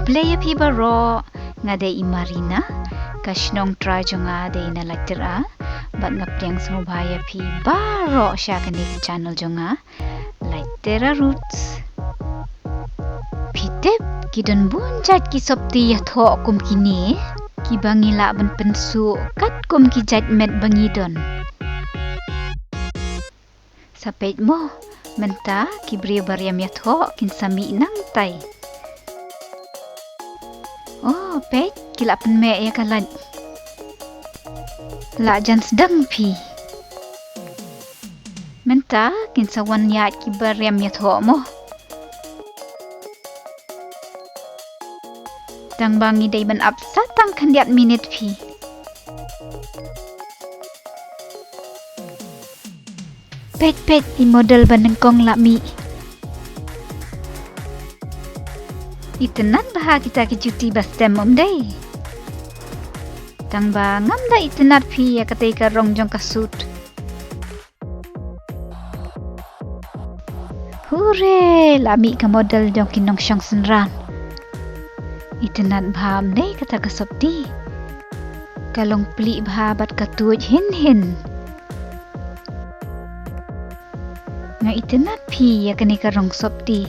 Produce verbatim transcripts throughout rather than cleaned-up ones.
Khublei ïa phi baroh, nga dei i Marina, ka shnong trai jong nga dei na Laitera, bad nga pdiang sngewbha ïa phi baroh sha kane ka channel jong nga, Laitera Roots. Phi tip, ki don bun jait ki sopti ïathoh kum kine, kiba ngi lah ban pynsuh katkum ki jait met ba ngi don. Sa peit mo, mynta ki briew ba riam ïathoh kin sa mih nangtai. Oh, peit, ki la pynmeh ïa ka light. La jan sdang phi. Mynta kin sa wan ïaid ki ba riam ïathoh mo. Tang ba ngi dei ban ap sa tang khyndiat minit phi. Peit, peit, i model ba nyngkong la mih. Itynnad bha kita ki juti ba stem, ym dei? Tang ba ngam da itynnad phi ïa katei ka rong jong ka suit. Hure, la mih ka model jong ki nongshong synran. Itynnad bha, ym dei, kata ka sopti. Ka long plie bha bad ka tuid hin hin. Nga itynnad phi ïa kane ka rong sopti.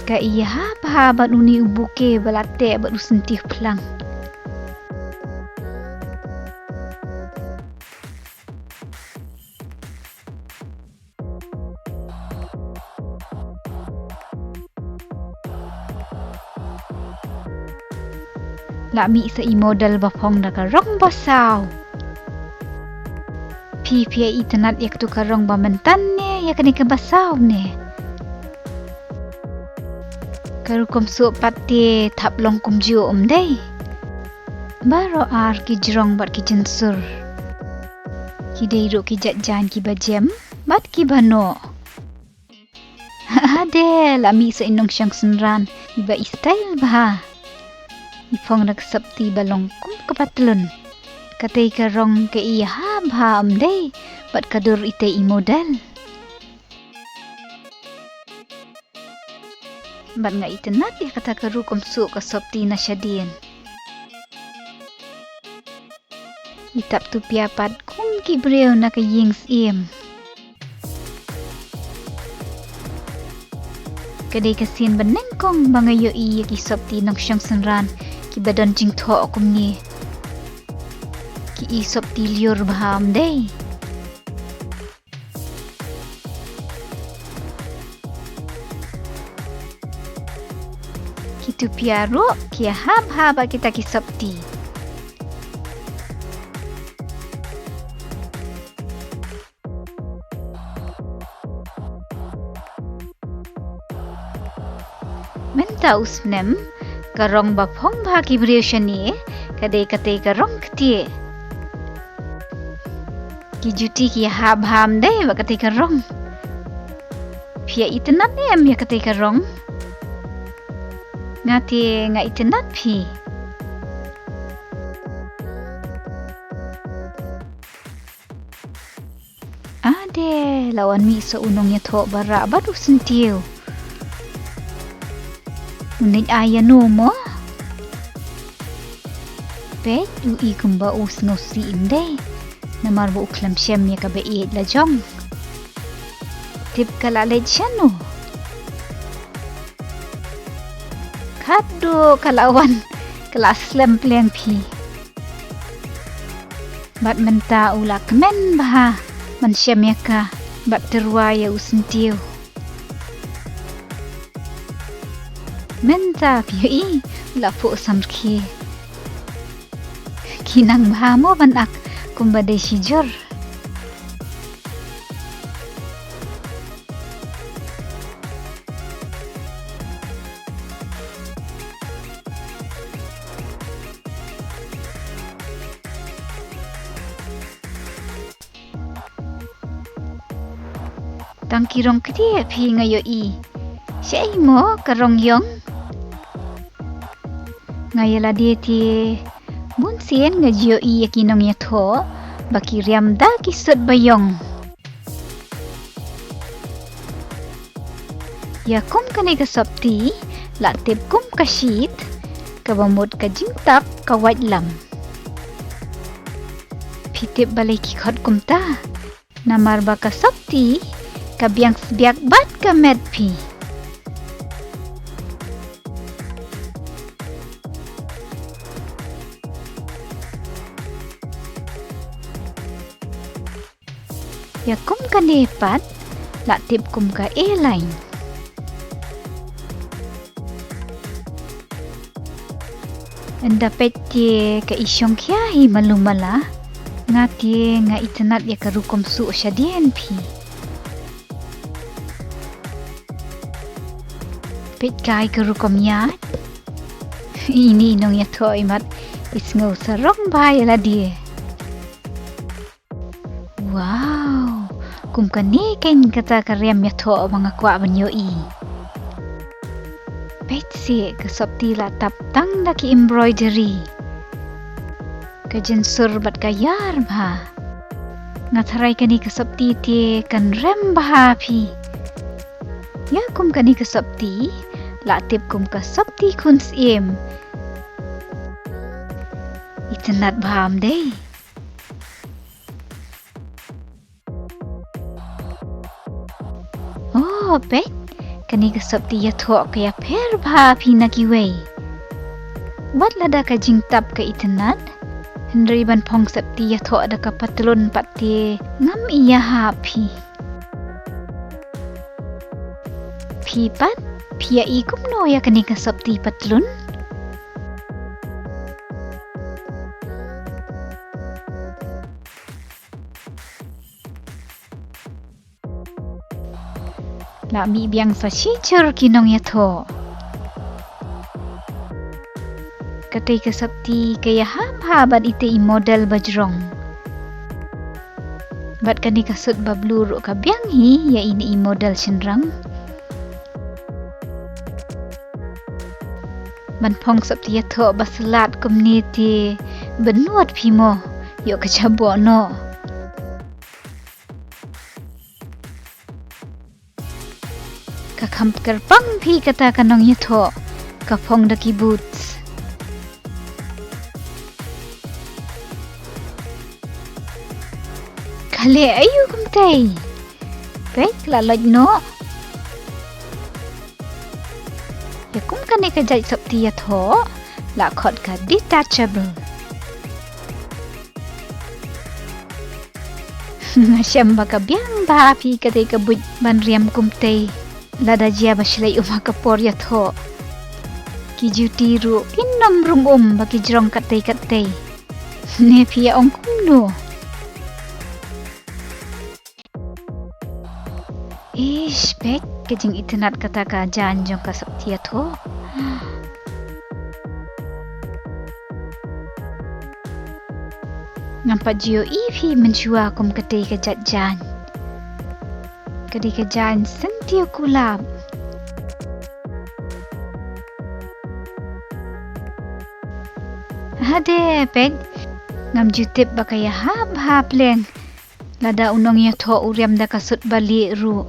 Ka ïahap bha bad une u bouquet ba la teh bad u syntiew phlang. La mih sa i model ba phong da ka rong ba saw. Phi, phi ïa itynnad ïa katu ka rong ba mynta ne ïa kane ka ba saw ne? Ka rukom suh pat te thap long kumjuh, ym dei? Baroh ar ki jrong bad ki jynsur. Ki dei ruh ki jait jaiñ kiba jem bad kiba noh. Ade, la mih sa i nongshong synran iba i style bha. I phong da ka sopti ba long kum ka patlun. Katei ka rong ka ïahap bha, ym dei? Bad ka dur itei i model. Bad nga itynnad ïa kata ka rukom suh ka sopti na shadien. I tap tupia pat kum ki briew na ka ïing syiem. Ka dei ka sien ba nyngkong ba nga ïohi ïa ki sopti nongshong synran kiba don jingthoh kumne. Ki i sopti lyiur bha, ym dei? Ki tupia ruh ki ïahap bha bad kita ki sopti. Mynta u snem, ka rong ba phong bha ki briew shane ka dei katei ka rong ktieh. Ki juti ki ïahap bha, ym dei, bad katei ka rong. Phi ïa itynnad ne em ïa katei ka rong? Nga te nga itynnad phi. Ade, la wan mih sa u nongïathoh ba rah bad u syntiew. U nang ai ïa no mo? Peit, u i kumba u sngewsih, ym dei? Namar ba u khlem shem ïa kaba ïeit la jong. Tip ka la leit shano? Khadduh ka la wan, ka la slem pliang phi. Bad mynta u la kmen bha ban shem ïa ka bad tyrwa ïa u syntiew. Mynta phi ïohi, u la phuh samrkhie. Ki nang bha mo ban ak kumba dei shijur. Tang ki rong ktieh phi nga ïohi. Shaei mo ka rong ïong? Nga ïa lade te bunsien nga ju ïohi ïa ki nongïathoh ba ki riam da ki suit ba ïong. Ïa kum kane ka sopti, La tip kum ka sheet, kaba mut ka jingtap ka waitlam. Phi tip balei ki khot kumta? Namar ba ka sopti ka biang sbiak bad ka met phi. Ïa kum kane pat, la tip kum ka airline. Ynda peit te ka i shongkhia hi malu mala, nga te nga itynnad ïa ka rukom suh shadien phi. Peit kai ka rukom ïa. Ini i nongïathoh imat i sngew sarong bha ïa lade. Wow, kum kane kein kata ka riam ïathoh ba nga kwah ban ïohi. Peit seh ka sopti la tap tang da ki embroidery. Ka jynsur bad ka ïar bha. Nga tharai kane ka sopti te kan rem bha phi. Ïa kum kane ka sopti, la tip kum ka sopti khun syiem. Itynnad bha em dei. Oh, peit, kane ka sopti ïathoh ka ïapher bha phi na kiwei. Wat lada ka jingtap ka itynnad, hynrei ban phong sopti ïathoh da ka patlun pat te ngam ïahap phi. Phi pat, phi ïa i kumno ïa kane ka sopti patlun? La mih biang sa shi jhur ki nongïathoh. Katei ka sopti ka ïahap bha bad itei i model ba jrong. Bad kane ka suit ba blue ruh ka biang hi ïa ine i model shynrang. Ban phong sopti ïathoh ba slad kumne te bynnud phi mo, ïoh ka jabok noh. Ka kham kyrpang phi kata ka nongïathoh, ka phong da ki boots. Ka leh aiu kumtei? Peit la loit noh. Ïa kum kane ka jait sopti ïathoh, la khot ka detachable. Nga shem ba ka biang bha phi katei ka buit ban riam kumtei. Lada jia ba shlei um ha ka por ïathoh. Ki juti ruh kin ym rung um ba ki jrong katei katei. Ne phi ïa ong kumno? Ish, peit ka jingitynnad kata ka jaiñ jong ka sopti ïathoh. Ngam pat ju ïohi phi mynshuwa kum katei ka jait jaiñ. Katei ka jaiñ syntiew kulab. Hade peit, ngam ju tip ba ka ïahap bha pleng. Lada u nongïathoh u riam da ka suit ba lieh ruh.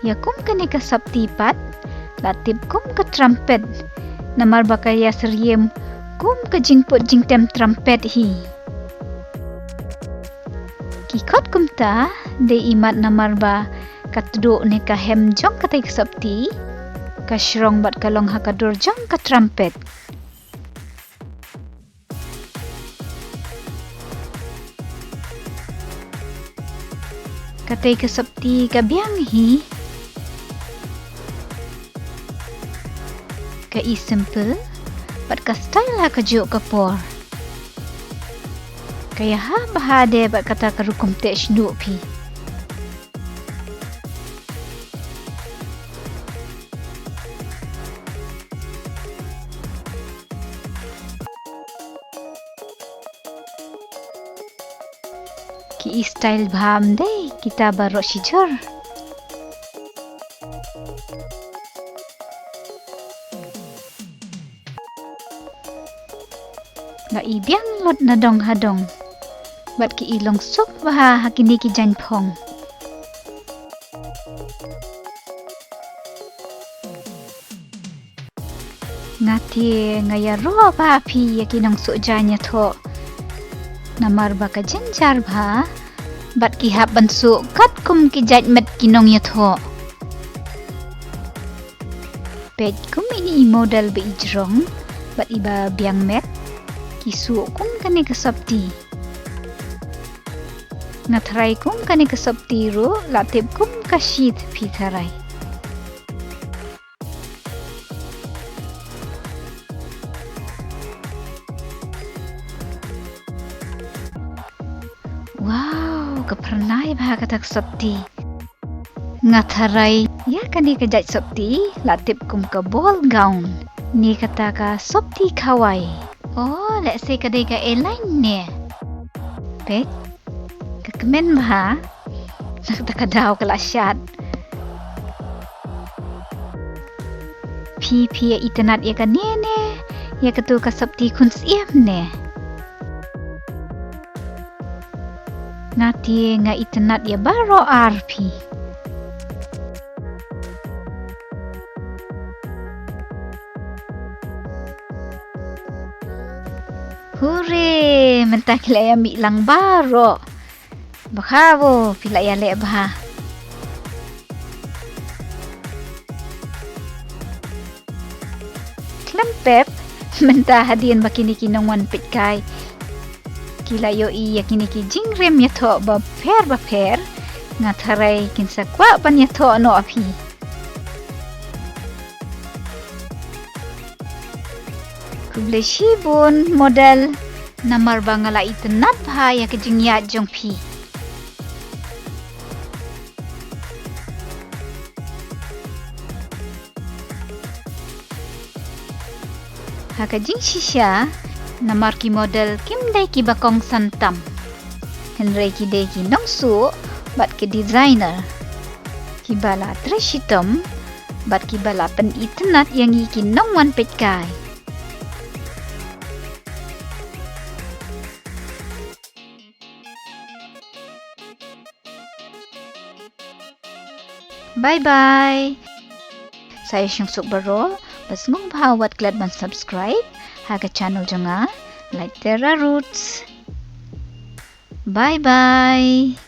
Ïa kum kane ka sopti pat, la tip kum ka trumpet. Namar ba ka ïasyriem kum ka jingput jingtem trumpet hi. Ki khot kumta, dei imat namar ba ka tduh ne ka hem jong katei ka sopti ka shrong bad ka long ha ka dur jong ka trumpet. Katei ka sopti ka biang hi. Ka i simple bad ka style ha kajuh ka por. Ka ïahap bha de bad kata ka rukom teh shñiuh phi. Ki i style bha em dei kita baroh shijur. La i biang lut na dong ha dong. Bad ki i long suk bha ha kine ki jaiñ phong. Nga te nga ïaroh bha phi ïa ki nongsuh jaiñ ïathoh. Namar ba ka jynjar bha. Bad ki hap ban suh katkum ki jait met ki nongïathoh. Peit kum ini i model ba i jrong bad i ba biang met. Ki suh kum kane ka sopti. Nga tharai kum kane ka sopti ruh la tip kum ka shi phi tharai. Wow, ka phyrnai bha kata ka sopti. Nga tharai ïa kane ka jait sopti la tip kum ka ball gown. Ne kata ka sopti khawai. Oh, lehse ka dei ka airline ne. Peit, ka kmen bha. Na kata ka daw ka la shad. Phi phi ïa itynnad ïa kane ne ïa katu ka sopti khun syiem ne. Nga te nga itynnad ïa baroh ar phi. Hure, mynta ki la ïa mih lang baroh. Bha kaba phi la ïaleh bha. Khlem pep, mynta hadien ba kine ki nongwan peitkai ki la ïohi ïa kine ki jingrim ïathoh bapher bapher, nga tharai kin sa kwah ban ïathoh noh phi. Khublei shibun model, namar ba nga la itynnad bha ïa ka jingïaid jong phi. Ha ka jingshisha, namar ki model kim dei kiba kongsan tam. Hynrei ki dei ki nongsuh bad ki designer. Kiba la trei shitom bad kiba la pynitynnad ïa ngi ki nongwan peitkai. Bye bye. Sa ïa shong suk baroh, bad sngewbha wat klet ban subscribe ha ka channel jong nga, Light Terra Roots. Bye bye.